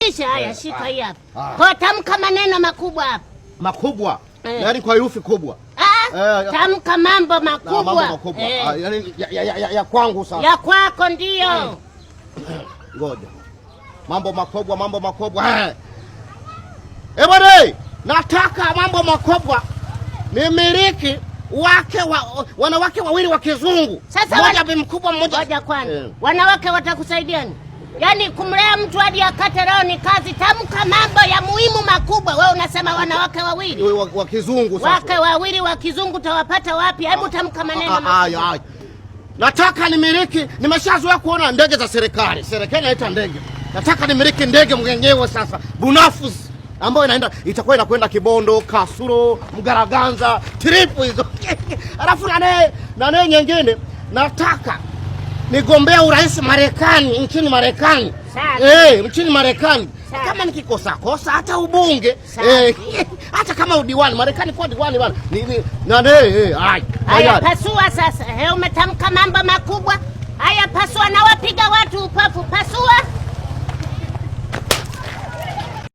Kisha haya, shika hii hapa. Kwa tamka maneno makubwa hapa. Makubwa. Eh. Yaani kwa herufi kubwa. Ah, Eh, tamka mambo Na makubwa. mambo makubwa. Eh. Ah, yaani ya kwangu sasa. Ya kwako ndio. Ngoja. Mambo makubwa, mambo makubwa. Eh. Eh, bwana, nataka mambo makubwa. Nimiliki wake wa, wanawake wawili wa kizungu. Sasa mmoja bi mkubwa, mmoja. Ngoja kwanza. Eh. Wanawake watakusaidia nini? Yaani kumlea mtu hadi akate roho ni kazi. Tamka mambo ya muhimu makubwa. Wewe unasema wanawake wawili. Wa kizungu sasa. Wake wawili wa kizungu tawapata wapi? Hebu tamka maneno makubwa. Aya, aya. Nataka nimiliki, nimeshazoea kuona ndege za serikali. Serikali inaita ndege. Nataka nimiliki ndege mwenyewe sasa, binafsi ambayo inaenda itakuwa inakwenda Kibondo, Kasuro, Mgaraganza, trip hizo. Alafu nane nyingine nataka nigombea urais Marekani, nchini Marekani. Safi. Eh, nchini Marekani. Safi. Kama nikikosa kosa hata ubunge, Safi. eh, hata kama udiwani, Marekani kwa diwani bwana. Ni nane eh, ai. Haya, Tayari. pasua sasa. He, umetamka mambo makubwa. Haya, pasua na wapiga wapi?